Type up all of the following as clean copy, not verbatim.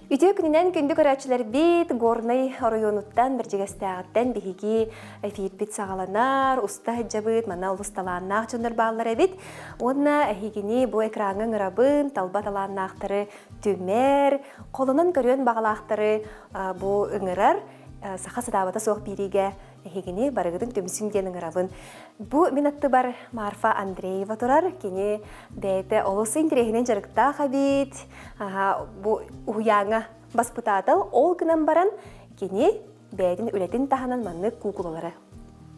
Үтүө күнүнэн күндү көрөөччүлэрбит Горнай оройуонуттан Бэрдьигэстээҕиттэн биһиги эфирбит саҕаланар, уста сылдьабыт, манна олус талааннаах дьоннор бааллар эбит. Уонна эһигини бу экраҥҥа ыҥырабын, талба талааннаахтары түмэр, холонон көрүөн баҕалаахтары бу ыҥырар саха сатаабата суох биэриигэ Эһигини барыгытын түмсүҥ диэн ыҥырабын. Бу мин аттыбар Марфа Андреева турар. Кини бэйэтэ олус интэриэһинэй дьарыктаах эбит. Бу уһуйааҥҥа баспытаатал. Ол гынан баран кини бэйэтин үлэтин таһынан маннык куукулалары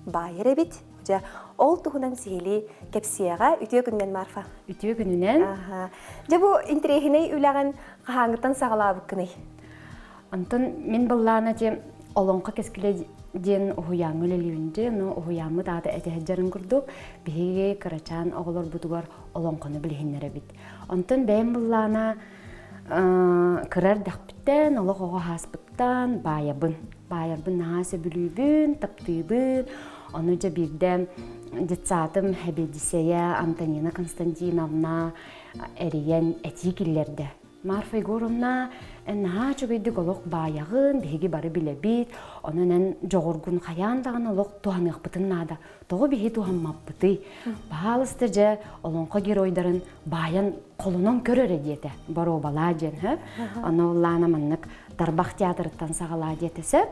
баайар эбит. Дьэ, ол туһунан сиһилии кэпсиэҕэ. Үтүө күнүнэн, Марфа. Үтүө күнүнэн. Дьэ, бу интэриэһинэй үлэҕин хаһааҥҥыттан саҕалаабыккыный? Онтон мин быллаана ти Олоҥхо кэскилэ диэн уһуйааҥҥа үлэлиибин дии, ону уһуйааммыт аата этиһэддьэрин курдук биһиги кырачаан оҕолорбутугар олоҥхону билиһиннэрэбит. Онтон бэйэм быллаана кыра эрдэхпиттэн, олох оҕо ааспыттан баайабын. Баайарбын наһаа сөбүлүүбүн, таптыыбын. Ону дьэ биирдэ детсадым сэбиэдиссэйэ Антонина Константиновна эрийэн этии киллэрдэ. Марфа Егоровна, эн наһаа үчүгэйдик олох баайаҕын, биһиги бары билэбит, онон эн дьоҕургун хайаан даҕаны олох туһаныахпытын наада. Тоҕо биһи туһаммаппытый? Баһаалыста дьэ, олоҥхо геройдарын баайан холонон көр эрэ диэтэ, боруобалаа диэн, һэ? Ону Лана маннык тарбах театрыттан саҕалаа диэтэ сөп.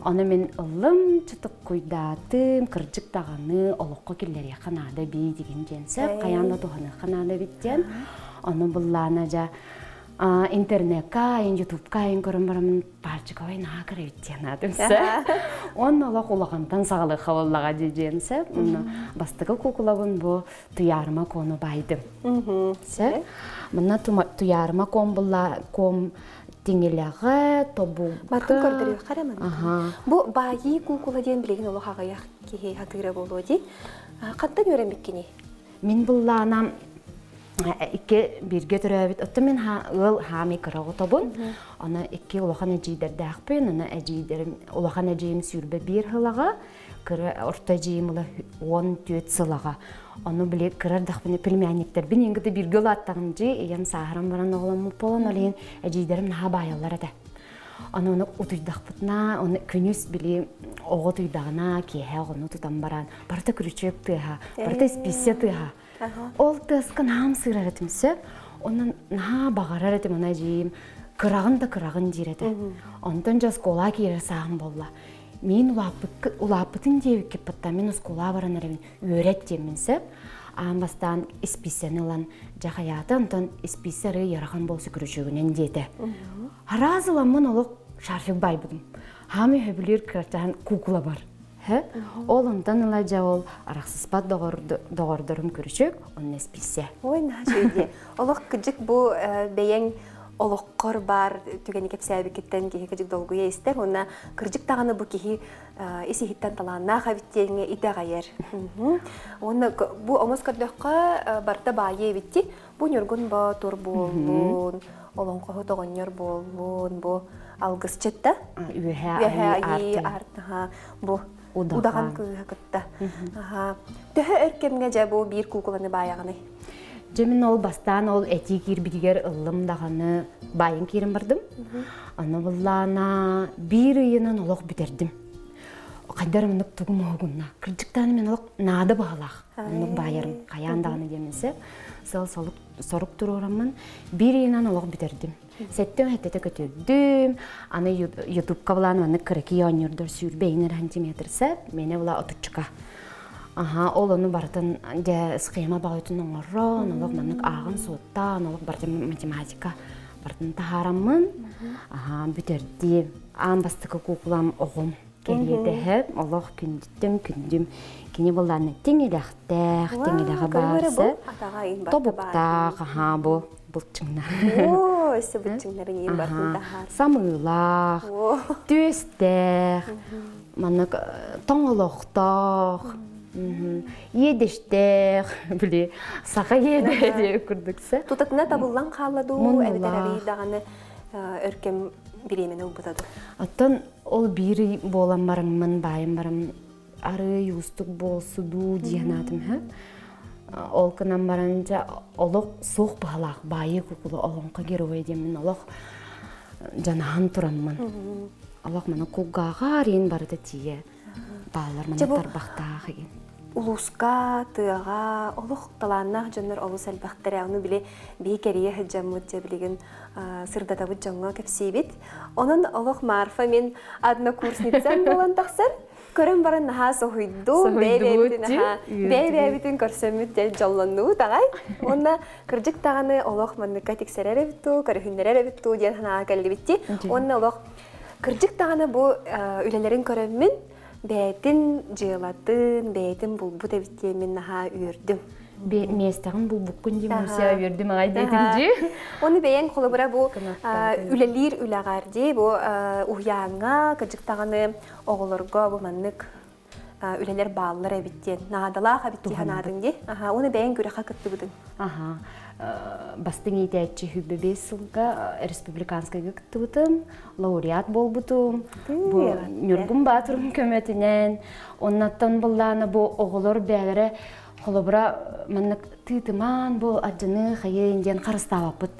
Ону мин ыллым, чутуккуйдаатым, кырдьык даҕаны олоххо киллэриэххэ наада бии дигин диэн сөп, хайаан да туһаныахха наада эбит диэн. Ону буллаана дьэ интернекка, ютубка айын көрөн барамын пальчиковай наһаа кыра эбит диэн аатым сөп. Уонна олох улахантан саҕалыахха буоллаҕа дии диэн сөп. Онно бастакы куукулабын бу Туйаарыма Куону баайдым. Сөп. Манна Туйаарыма Куон булла куом тиҥилэҕэ, тобуга. Бартын көрдөрүөххэ эрэ манна. Бу баайыы куукула диэн билигин олох аҕыйах киһи хатыыра буолуо дии. Хантан үөрэммиккиний? Мин буллаанам икки бииргэ төрөөбүт оттон мин ыал хаамый кыра оҕотобун аны икки улахан эдьиийдэрдээхпин аны эдьиийдэрим улахан эдьиийим 21 сылаҕа кыра орто эдьиийим ыла 14 сылаҕа ону били кыра эрдэхпинэ племянниктэрбин иҥгыты бииргэ улааттаҕым дьи ийэм сааһыран баран оҕоломмут буолан ол иһин эдьиийдэрим наһаа баайаллар этэ Аны ону утуйдахпытына, оны күнүс били оҕо утуйдаҕына, киэһэ оҕону тутан баран, барыта күрүчүөк тыаһа, барыта испииссэ тыаһа. Ол тыаска наһаа ымсыырар этим сөп. Онон наһаа баҕарар этим, аны эдьиийим кыраҕын да кыраҕын диир этэ. Онтон дьэ оскуолаҕа киирэр сааһым буолла. Мин улааппытын диэбиккиппиттэн мин оскуолаҕа баран эрэбин үөрэт диэммин сөп. Аан бастаан испииссэни ылан дьэ хайаата, онтон испииссэ арыы ыарахан буолсу күрүчүөгүнэн диэтэ. Араас ыламмын олох шарфик байбытым. Хаамый хөбүлүүр кырачаан куукула бар. Ол онтон ыла дьэ ол арахсыспат доҕордорум күрүчүк, онно исписсэ. Ой, наһаа үчүгэй. Олох кыдьык бу бэйэҥ олоххор баар түгэни кэпсээбиккиттэн киһи кыдьык долгуйа истэр уонна кырдьык даҕаны бу киһи ис иһиттэн талааннаах эбит диэҥҥэ итэҕэйэр. Уонна бу омос көрдөххө барыта баайы эбит Бу Ньургун Боотур буоллун, олоҥхоһут оҕонньор буоллун, бу алгысчыт да? Үөһээ Айыы Аартыһа, бу удаҕан кыыһа кытта. Төһө өр кэмҥэ дьэ бу биир куукуланы баайаҕыный? Дьэ мин ол бастаан ол этии киирбитигэр ыллым даҕаны баайын киирэн бардым. Аны буллаана биир ыйынан олох бүтэрдим. Хайдар оннук тугум оһугунна. Кырдьыктааны мен олох наада баһылаах. Оннук баайарым хайаан даҕаны диэминсэ. Сыл сорук туруораммын биир ыйынан олох бүтэрдим. Сэттэ сэттэтэ көтүрдүм. Аны ютубка булаан маннык кыракий оонньуурдар сүүрбэйин сантиметр сеп, мене була отуччука. Аха, ол ону барытын дьэ схема баҕайтын оҥорон, олох маннык ааҕан суоттаан, олох барытын математика барытын таһаараммын, аха, бүтэрдим. Аан бастакы куукулам оҕом кэриэтэһэ олох күндүттэн күндүм кини былааны тиҥилэхтээх тиҥилэҕэ баарса тобуктаах аһаа бу былчыҥнар оо өссө былчыҥнарын иин бартын таһаар самыылаах түөстээх маннык тоҥолохтоох иэдэстээх били саха иэдэ диэ курдукса тутатына табыллан хаалла дуу эбэтэр арый даҕаны өркөм бириэмэни ылбыта дуу оттон Ол биир ый буолан бараммын, баайан баран арыый уустук буолсу дуу дии санаатым һэ. Ол гынан баран дьэ олох суох быһалаах баайыы кукула олоҥхо геройа диэммин олох. дьанаһан тураммын. Олох маны кулгааҕар иин барыта тиийэ бааллар маны тарбахтаах игин. Улууска, тыаҕа олох талааннаах дьоннор олус элбэхтэрэ. Ону били биһи кэрийэ сылдьаммыт дьэ билигин сырдатабыт дьоҥҥо кэпсиибит. Онон олох Марфа мин однокурсницам буолан тахсар. Көрөн баран наһаа соһуйдум, бэйэ-бэйэбитин наһаа бэйэ-бэйэбитин көрсөммүт диэн дьоллоннубут аҕай. Уонна кырдьык даҕаны олох манныкка тиксэрэр эбит дуу, көрүһүннэрэр эбит дуу диэн санааҕа кэллибит дии. Уонна олох кырдьык даҕаны бу үлэлэрин көрөммүн бэйэтин дьыалатын, бэйэтин булбут эбит диэммин наһаа үөрдүм. Миэстэҕин булбуккун дии Муся үөрдүм аҕай диэтим дии. Оны бэйэҥ холобура бу үлэлиир үлэҕэр дии бу уһуйааҥҥа кырдьык даҕаны оҕолорго бу маннык үлэлэр бааллар эбит диэн наадалаах эбит дии санаатыҥ дии. Аха, уонна бэйэҥ күрэххэ кыттыбытыҥ. Аха. Бастыҥ иитээччи 25 сылга республиканскайга кыттыбытым, лауреат буолбутум. Бу Ньургун Баатырым көмөтүнэн, оннаттан буллаана бу оҕолор бэйэлэрэ холобура маннык тыытымаан бу ардьыны хайын диэн харыстаабаппыт.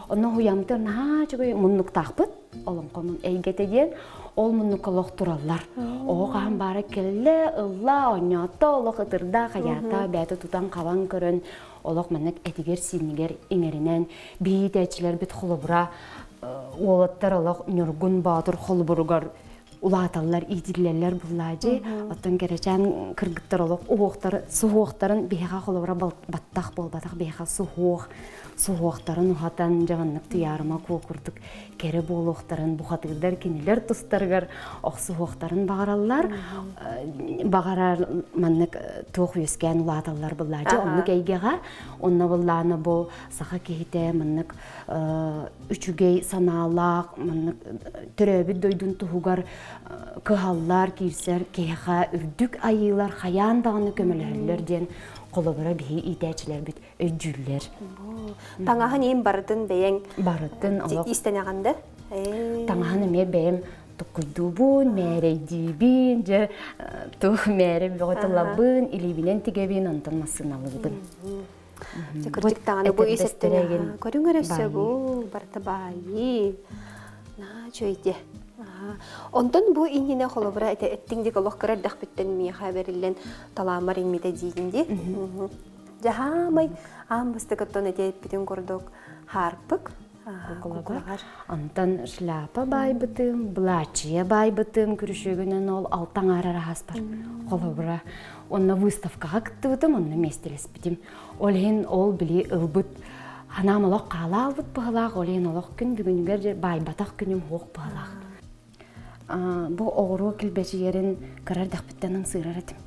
Онно уһуйаммытыгар наһаа үчүгэй муннуктаахпыт. Олоҥхонун эйгэтэ диэн ол муннукка олох тураллар. Оҕо хаһан баара кэллэ, ылла, оонньоото, олох ытырда, хайаата, бэйэтэ тутан-хабан көрөн, олох маннык этигэр-сиинигэр иҥэринэн, биһиитээччилэрбит холобура уолаттар олох Ньургун Боотур холобуругар улааталлар, иитиллэллэр буллаадьы. Оттон кэрэчээн кыргыттар олох уһуохтары, суһуохтарын биһиэхэ холобура баттах буолбатах, биһиэхэ суһуох, суһуохтарын уһатан, дьаҕаннык туйаарыма куо курдук кэрэ буолуохтарын бухатыырдар кинилэр тустарыгар охсуһуохтарын баҕараллар. Баҕарар маннык туох үөскээн улааталлар буллаадьы. Оннук эйгэҕэ, онно буллаана бу саха киһитэ маннык үчүгэй санаалаах, маннык төрөөбүт дойдун туһугар кыһаллар, киирсэр киһиэхэ үрдүк айыылар хайаан даҕаны көмөлөһөллөр диэн холобура биһи иитээччилэрбит өйдүүллэр. Таҥаһын иин барытын бэйэҥ барытын олох иистэнэҕин да? Таҥаһын эмиэ бэйэм туккуйдуубун, мээрэйдиибин, дьэ туох мээрэ бөҕө тыллабын, илиибинэн тигэбин, онтон массыыналыыбын. Дьэ кырдьык даҕаны бу ис өттүнэн көрүҥ эрэ өссө бу барыта баайыы. Наа үчүгэйдиэ. Онтон бу иннинэ холобура этэ эттиҥ дик олох кыра эрдэхпиттэн миэхэ бэриллэн талааммар иҥмитэ диигин дии. Дьэ хаамай аан бастакыттан эти эппитин курдук хаарпык кукулаҕар. Онтон шляпа баайбытым, былааччыйа баайбытым, күрүшүөгүнэн ол алта аҥаар араһаспар холобура. Онно выставкаҕа кыттыбытым, онно миэстэлэспитим. Ол иһин ол били ылбыт ханаам олох хаала албыт быһалаах, ол иһин олох күн бүгүнүгэр баайбатах күнүм суох быһалаах. Бу оҕуруо килбэчийэрин кыра эрдэхпиттэн ымсыырар этим.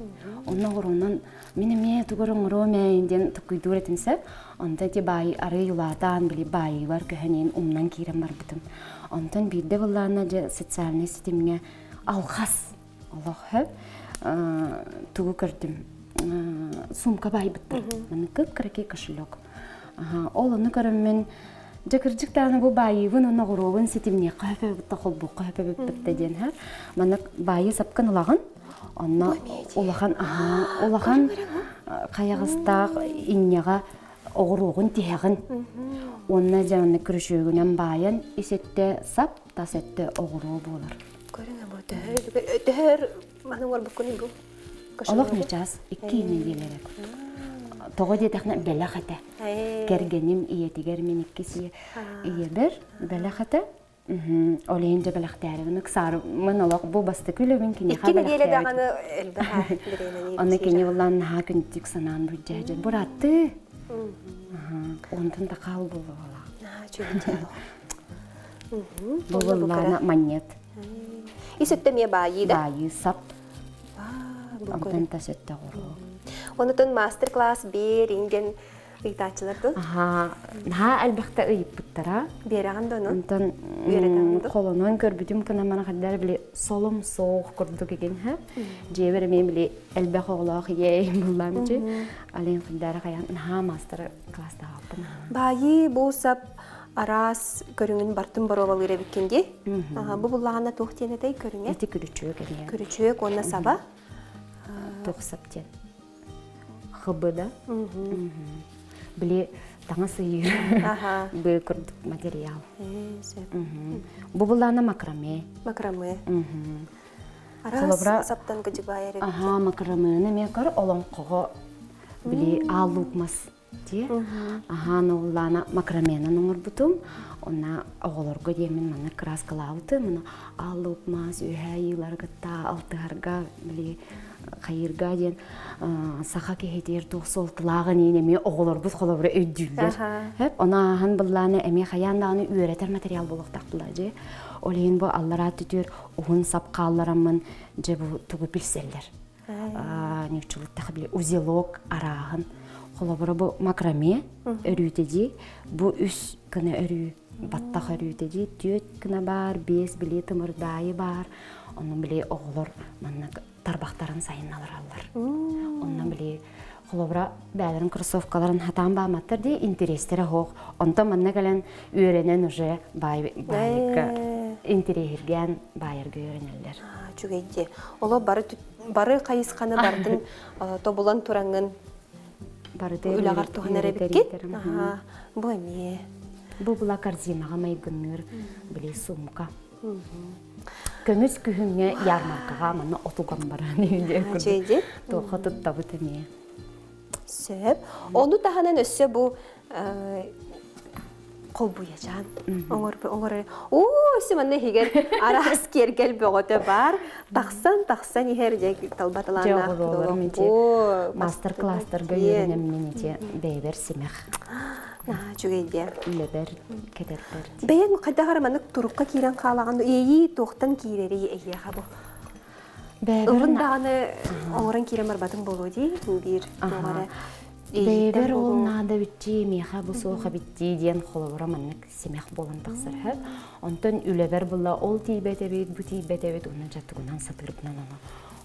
Онно оҕуруонан мин эмиэ тугу эрэ оҥоруом ээ диэн токкуйдуур этим сөп. Онто ити баай арыый улаатаан били баайыыбар көһөн иһин умнан киирэн барбытым. Онтон биирдэ быллаана дьэ социальнай ситимҥэ алхас олох сөп тугу көрдүм сумка баайбыттар. Маны кып-кыракый кошелек. Ол ону көрөммүн Дьэ кырдьык даҕаны бу баайыыбын уонна оҕуруобун ситимниэххэ сөп холбуохха сөп эбиппит диэн ха. Манна баайыы сапкын ылаҕын. Онно улахан аһаа улахан хайаҕастаах инньэҕэ оҕуруоҕун тиһэҕин. Уонна дьэ манна күрүчүөгүнэн баайан ис өттө сап, тас өттө оҕуруо буолар. Көрүҥ бу төһө төһөр маны оҥорбуккун бу? Олох ньычаас икки нэдиэлэ курдук. Тоҕо диэтэхинэ бэлэх этэ. Кэргэним ийэтигэр мин иккис ийэбэр бэлэх этэ. Ол иһин дьэ бэлэхтээрибин ыксаарыммын олох бу бастакы үлэбин киниэхэ Икки нэдиэлэ даҕаны элбэх бириэмэни Онно кини буллаан наһаа күндүк санаан бүддьээдьэ бырааттыы. Онтон да хаал буолуолаах. Наһаа үчүгэй Бу буллаана манньыт. Ис өттө эмиэ баайыы да? Баайыы сап. Онтон тас өттө оҕуруо. Онутун мастер-класс биэр ингэн ыйытааччылар дуу? Аха, наһаа элбэхтэ ыйыппыттара. Биэрэҕин да ону? Онтон холонон көрбүтүм кына мана хаддар били солом соох курдук игин ха. Дьиэбэр эмиэ били элбэх оҕолоох ийэ буллаам чи. Алин хаддара хаян наһаа мастер класстаабаппын. Баайыы бу сап араас көрүҥүн бартын боруобалыыр эбиккин дии. Бу буллаҕына туох диэн этэй көрүҥэ? Ити күрүчүөк эмиэ. Күрүчүөк уонна саба. Туох сап диэн. Хыбы да. Били Таҥас ыйыыр быы курдук материал. Бу булаана макраме. Макраме. Араас саптан кыдьыбайар эбит. Аха, макрамены эмиэ көр олоҥхоҕо били аал луук мас дии. Аха, нуллаана макраменан оҥорбутум. Онна оҕолорго диэммин манна кырааскалаабытым. Мына аал луук мас үөһээ ыйыылары кытта алтыһарга били хайыырга диэн саха киһитигэр туох суолталааҕын иин эмиэ оҕолорбут холобура өйдүүллэр. Хөп, ону ааһан быллааны эмиэ хайаан даҕаны үөрэтэр материал буолуохтаах була дьэ. Ол иһин бу аллараа түтүөр уһун сап хааллараммын дьэ бу тугу билсэллэр. Ньуччулуттаха били узелок арааһын. Холобура бу макраме өрүүтэ дии. Бу үс гына өрүү баттах өрүүтэ дии. Түөт гына баар, биэс били тымырдаайы баар. Онон били оҕолор манна тарбахтарын сайынналараллар. Онно били холобура бээлэрин кроссовкаларын хатаан бааматтар дии интэриэстэрэ суох. Онтон манна кэлэн үөрэнэн уже баайга интэриэһиргээн баайарга үөрэнэллэр. Үчүгэй дии. Оло бары бары хайысханы бардын тобулан тураҥҥын үлэҕэр туһанар эбиккит. Бу эмиэ. Бу була корзинаҕа майгынныыр били сумка. Көмүс күһүҥҥэ ярмаркаҕа манна отуган баран диэн курдук туохха туттабыт эмиэ. Сөп. Ону таһынан өссө бу холбуйачаан оҥор Оо, өссө манна иһигэр араас киэргэл бөҕөтө баар. Тахсан тахсан иһэр дьэ талбаталааннаах Мастер-класстарга үөрэнэммин ити бэйэбэр симэх. Үчүгэй диэн. Үлэбэр кэтэрбэр. Бэйэҥ хайдах эрэ маннык турукка киирэн хаалаҕын иэйии туохтан киирэрий эйиэхэ бу? Ылын даҕаны оҥорон киирэн барбатыҥ буолуо дии биир туох эрэ Бэйэбэр ол наада битти, миэхэ бу суох эбитти диэн холобура маннык симэх буолан тахсар сөп. Онтон үлэбэр була ол тиийбэт эбит, бу тиийбэт эбит, уонна дьэ тугунан сатыырбынан ону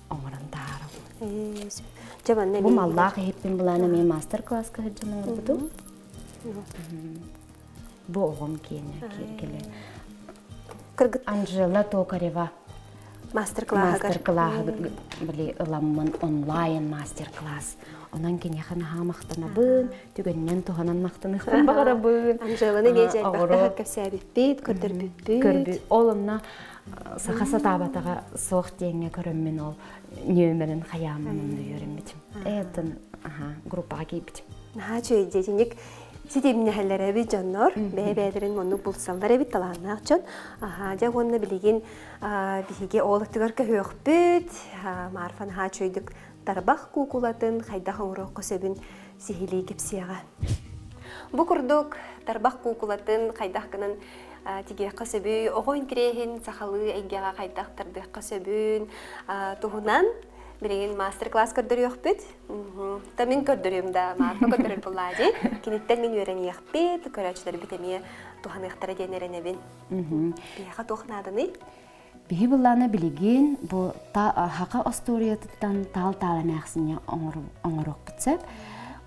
оҥорон таһаарабын. Дьэ манна Бу маллаах иһиппин булаан эмиэ мастер-класска сылдьан оҥорбутум. Бу оҕом киэнэ киэргэлэ. Анжела Токарева мастер-класс мастер-класс били ыламмын онлайн мастер-класс. Онон киниэхэ наһаа махтанабын, түгэнинэн туһанан махтаныахпын баҕарабын. Анжеланы эмиэ элбэхтэ кэпсээбиппит, көрдөрбүппүт. Ол онно саха сатаабатаҕа суох диэҥҥэ көрөммүн ол нүөмэрин хайааммын онно үөрэммитим. Этин группаҕа киирбитим. Наһаа үчүгэй дьиэтинник ситимнэһэллэр эбит дьоннор, бэйэ-бэйэлэрин оннук булсаллар эбит талааннаах дьон. Аһаа, дьэ уонна билигин биһиги ол өттүгэр көһүөхпүт. Марфа наһаа үчүгэйдик тарбах куукулатын хайдах оҥоруохха сөбүн сиһилии кэпсиэҕэ. Бу курдук тарбах куукулатын хайдах гынан тигиэххэ сөбүй, оҕо интириэһин сахалыы эйгэҕэ хайдах тардыахха сөбүн туһунан билигин мастер-класс көрдөрүөхпүт. Та мин көрдөрүөм да, Марфа көрдөрөр буоллаа дии. Киниттэн мин үөрэниэхпит, көрөөччүлэрбит эмиэ туһаныахтара диэн эрэнэбин. Биһиэхэ туох нааданый? Биһи былаана билигин бу хака остуоруйатыттан таал-таал эмээхсиҥҥэ оҥоруохпут сөп.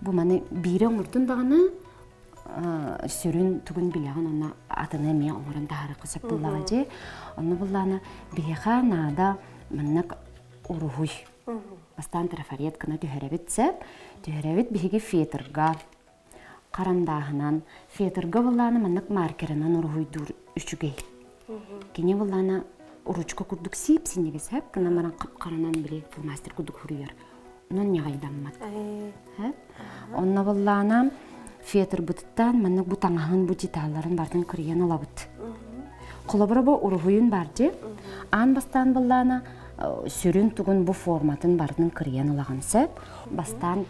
Бу маны биири оҥордун даҕаны сүрүн тугун билэҕин онно атыны эмиэ оҥорон таһаарыахха сөп буоллаҕа дии. Онно буллаана биһиэхэ наада маннык уруһуй. Бастаан трафарет гына түһэрэбит сөп. Түһэрэбит биһиги фетрга харандааһынан. Фетрга буллаана маннык маркерынан уруһуйдуур үчүгэй. Кини буллаана ручка курдук сип-синньигэс сөп гынан баран хап-харанан били фломастер курдук суруйар. Онон ньаҕайдаммат. Онно буллаана фетрбытыттан маннык бу таҥаһын бу деталларын барытын кырыйан ылабыт. Холобура бу уруһуйун бар дии. Аан бастаан буллаана сүрүн тугун бу форматын барытын кырыйан ылаҕын сөп. Бастаан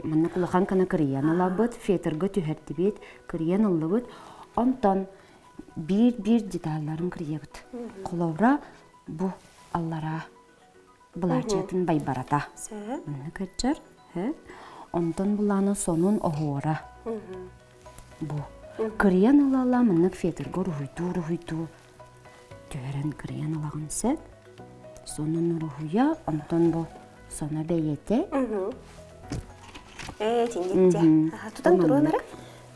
маннык улахан гына кырыйан ылабыт, фетрга түһэрдибит, кырыйан ыллыбыт. Онтон биир-биир деталларын кырыйабыт. Холобура бу аллараа былаачыйатын байбарата. Манна кырдьар. Онтон булааны сонун оһуора. Бу. Кырыйан ыла-ыла маннык фетрга уруһуйдуу-уруһуйдуу түһэрэн кырыйан ылаҕын сөп. Сонун уруһуйа, онтон бу соно бэйэтэ. Ээ, итинник дьэ. Тутан туруон эрэ.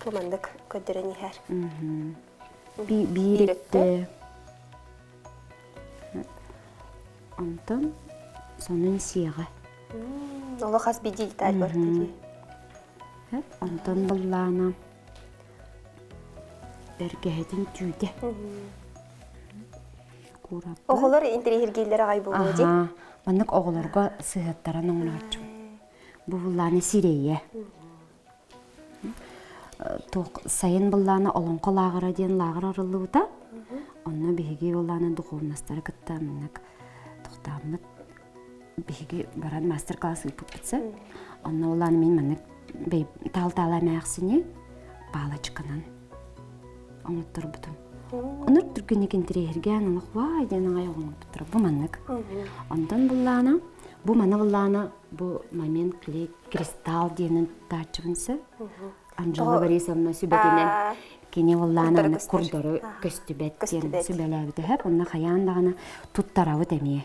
Бу маннык көрдөрөн иһэр. Биир өттө. Онтон сонун сиэҕэ. Олох хас биирдии деталь бар дии. Онтон быллаана. Бэргэһэтин түүтэ. Куураппыт. Оҕолор интэриэһиргииллэр аҕай буолуо дии. Маннык оҕолорго сыһыаттаран оҥорооччум. Бу буллааны сирэйэ. Туох сайын быллаана Олоҥхо лааҕыра диэн лааҕыр арыллыбыта. Онно биһиги быллаана духовностары кытта маннык тохтооммут биһиги баран мастер-класс ыыппыппыт сэ. Онно улаан мин маннык таал-таала эмээхсини палочканан оҥотторбутум. Онор түргэнник интэриэһиргээн олох вай диэн аҕай оҥорбуттара бу маннык. Онтон буллаана бу маны буллаана бу момент клей кристалл диэнин тааччыбын сөп. Анжела Борисовна сүбэтинэн кини уллаана курдары көстүбэт диэн сүбэлээбитэ сөп. Онно хайаан даҕаны туттарабыт эмиэ.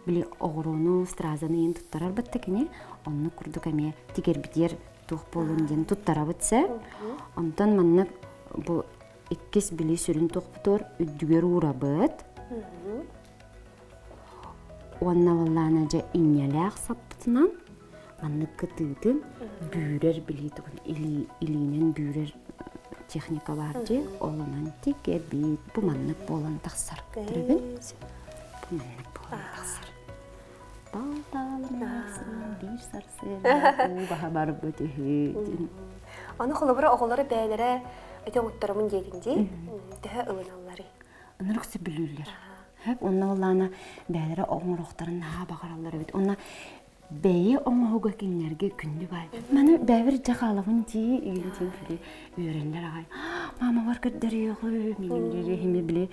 Били оҕуруону, стразаны иин туттарар бытта кини оннук курдук эмиэ тигэрбитиэр туох буолун диэн туттарабыт сөп. Онтон маннык бу иккис били сүрүн туохпутугар үрдүгэр уурабыт. Уонна буоллаана дьэ инньэлээх саппытынан маннык кытыытын бүүрэр билиитин илиинэн бүүрэр техника баар дии ол онон тигэбит бу маннык буолан тахсар көрөбүн бу маннык буолан тахсар таал-таал биир сарсыарда уу баһа барбыт үһү Аны холобура оҕолоро бэйэлэрэ ити оҥотторомун диэтин дии төһө ылыналларый Ынырык сөбүлүүллэр. Хөп онно буоллаҕына бэйэлэрэ оҥоруохтарын наһаа баҕараллар эбит. Онно бэйэ оҥоһуга кинилэргэ күндү баай. Маны бэйэбэр дьэ хаалабын дии игин диэн били үөрэллэр аҕай. Маамабар көрдөрүөҕү, миигин диэри били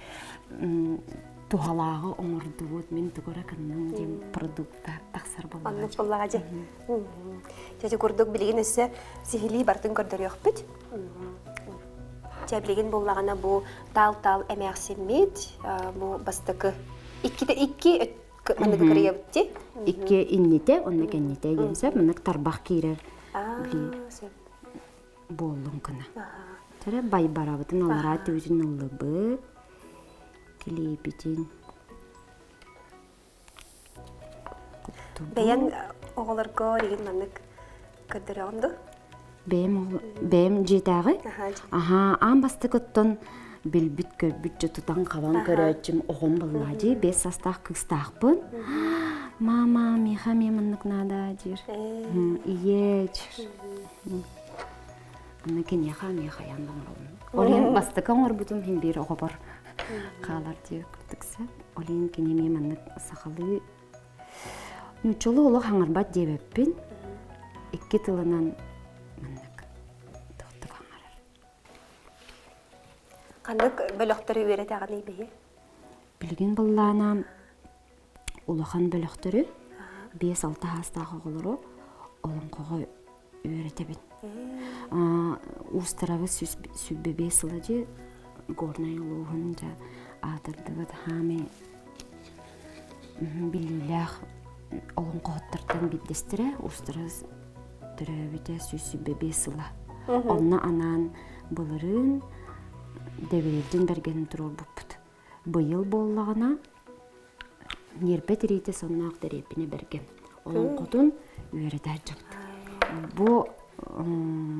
туһалааҕы оҥордубут, мин тугу эрэ гынным диэн продукта тахсар буоллаҕа. Оннук буоллаҕа дьэ. Дьэ курдук билигин өссө сиһилии бартын көрдөрүөхпүт. Чэ, билигин буллаҕына бу таал-таал эмээхсиммит, бу бастакы иккитэ икки манныгы кырыйабыт дии. Икки иннитэ, онно кэннитэ диэн сөп, маннык тарбах киирэр сөп. буоллун гына. Төрө байбарабытын аллараа түбүтүн ыллыбыт, килиипитин Бэйэҥ оҕолорго игин маннык көрдөрөҕүн дуо? Бэйэм бэйэм дьиэтээҕи? Аһаа, аан бастакыттан билбит-көрбүт дьэ тутан-хабан көрөөччүм оҕом буоллаа дии, биэс саастаах кыыстаахпын. Мама, миэхэ эмиэ маннык наада диир. Ийээ диир. Аны киниэхэ эмиэ хайаан да оҥоробун. Ол иһин бастакы оҥорбутум иһин биир оҕобор хаалар диир курдук сөп. Ол иһин кини эмиэ маннык сахалыы нууччалыы олох хаҥарбат диэбэппин. Икки тылынан маннык тохтук хаҥарар. Ханнык бөлөхтөрү үөрэтэҕиний биһи? Билигин быллаана улахан бөлөхтөрү, 5-6 саастаах оҕолору олоҥхоҕо үөрэтэбин. Уустарабыт 125 сыла дии Горнай улууһун дьэ аатырдыбыт хаамай биллиилээх олоҥхоһуттартан биирдэстэрэ Уустарабыс төрөөбүтэ 125 сыла. Онно анаан былырыын Дэбиэлдьин бэргэнин туруорбуппут. Быйыл буоллаҕына ньиэрбэ тириитэ сонноох дэриэбинэ бэргэн. Олоҥхотун үөрэтэ сылдьабыт. Бу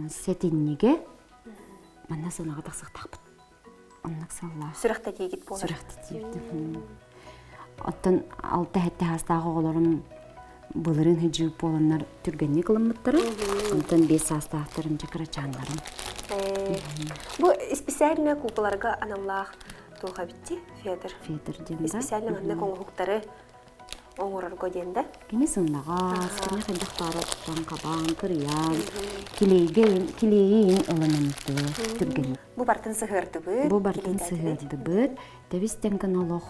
сэтинньигэ манна сыанаҕа тахсыахтаахпыт. Оннук сыллаах. Сүрэхтэтиигит буолар. Сүрэхтэтиибит. Оттон алта-сэттэ саастаах оҕолорум былырыын сыдьыып буоланнар түргэнник ылыммыттара. Онтон биэс саастаахтарым дьэ кырачааннарым. Бу специально куукуларга аналлаах туох эбитти Федор? Федор диэн да. Специально маннык оҥоһуктары оҥорорго диэн да. Кини сымнаҕас, кини хайдах баара тутан-хабан, кырыйан, килиэйгэ килиэйи ылынан түргэн. Бу бартын сыһыардыбыт. Бу бартын сыһыардыбыт. Тэбис тэҥ олох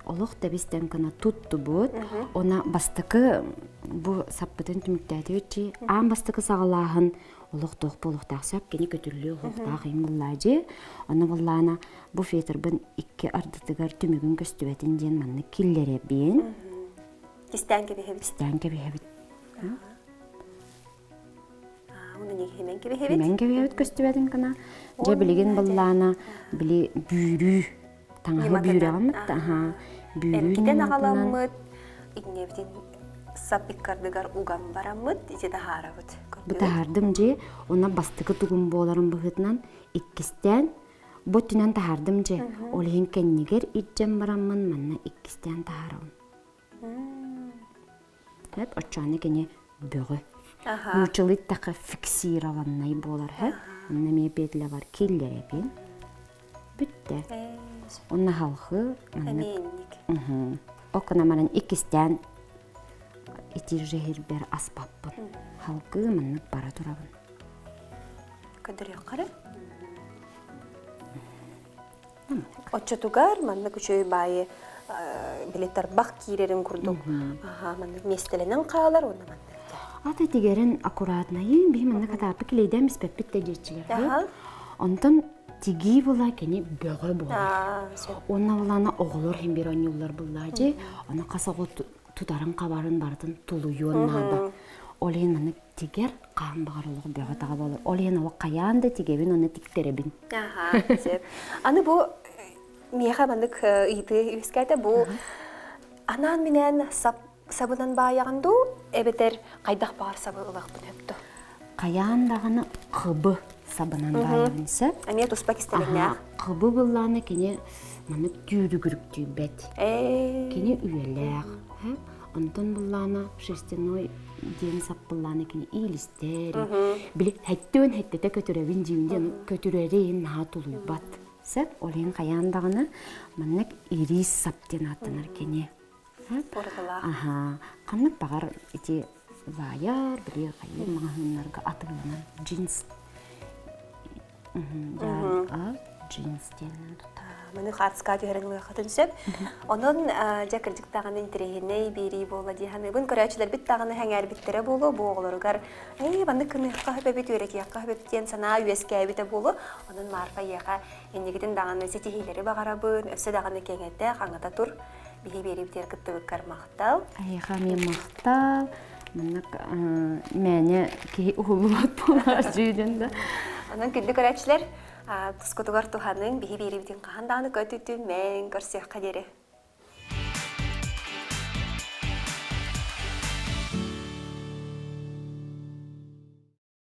олох тэбис тэҥ гына туттубут. Она бастакы бу саппытын түмүктээтибит чи аан бастакы саҕалааһын олох туох буолуохтаах сөп кини көтүллүө уһуохтаах иһин буллаадьы. Ону буллаана бу фетрбын икки ардытыгар түмүгүн көстүбэтин диэн маннык киллэрэбин. Кистээн кэбиһэбит. Кистээн кэбиһэбит. Химэн кэбиһэбит. Химэн кэбиһэбит көстүбэтин гына. Дьэ билигин буллаана били бүүрүү таҥаһы бүүрэҕиммит аһаа бүүрүү Эргитэн аҕаламмыт иннебитин сап иккардыгар уган бараммыт ити таһаарабыт. Бу таһаардым дьиэ, онно бастакы тугум буоларын быһыытынан иккистээн. Бу өттүнэн таһаардым дьэ. Ол иһин кэннигэр илдьэн бараммын манна иккистээн таһаарабын. Хөп, оччоҕуна кини бөҕө. Нууччалыы эттэххэ фиксированнай буолар хөп. Онно эмиэ петля бар киллэрэбин. Бүттэ. Онно халхы маннык. Окуна манан иккистээн итиржэһирбэр аспаппын. Халгыы маннык бара турабын. Көрдөрүөххэ эрэ. Оччотугар маннык үчүгэй баайы били тарбах киирэрин курдук маннык миэстэлэнэн хаалар уонна маннык Ата тигэрин аккуратнайын биһи манна катааппы килейдээн испэппит да диэччилэр. Онтон тигии була кини бөҕө буолар. Уонна булана оҕолор хим бир оонньууллар буллаажы, аны хас оҕо тутарын хабарын барытын тулуйуон наада. Ол иһин маннык тигэр хаан баҕар олох бөҕө таҕа буолар. Ол иһин олох хайаан да тигэбин уонна тиктэрэбин. Аха, сөп. Аны бу миэхэ маннык ыйытыы үөскээтэ. Бу анаан-минээн сап сабынан баайаҕын дуу, эбэтэр хайдах баҕар сабы ылахпын сөп дуо? Хайаан даҕаны хыбы сабынан баайабын сөп. Эмиэ туспа кистэлэҥнээх. Хыбы быллаана кини маннык түүрүгүрүктүйбэт. Кини үйэлээх. Онтон быллаана шерстяной диэн саппыллаана кини иилистэр. Били хэттүөн хэттэтэ көтүрэбин диин диэн көтүрэрин наһаа тулуйбат. Сөп, ол иһин хайаан даҕаны маннык ириис сап диэн ааттанар кини. Аха, ханнык баҕар ити вайар, били хайыы маҕаһыыннарга атыыланар джинс джинс диэннэн туттар. Маны хаартыскаҕа түһэрэн ылыаххытын сөп. Онон дьэ кырдьык даҕаны интэриэһинэй биэрии буолла дии саныыбын. Көрөөччүлэрбит даҕаны сэҥээрбиттэрэ буолуо, бу оҕолоругар «Эй, маннык гыныахха сөп эбит, үөрэтиэххэ сөп эбит» диэн санаа үөскээбитэ буолуо. Онон Марфа эйиэхэ инникитин даҕаны ситиһиилэри баҕарабын, өссө даҕаны кэҥэтэ, хаҥата тур. Биһи биэриибитигэр кыттыбыккар махтал. Эйиэхэ эмиэ махтал. Маннык мээнэ киһи уһуллубат буолар дьүүлүн да. Онон күндү көрөөччүлэр, тускутугар туһаныҥ, биһи биэриибитин хаһан даҕаны көтүтүмэҥ, көрсүөххэ диэри.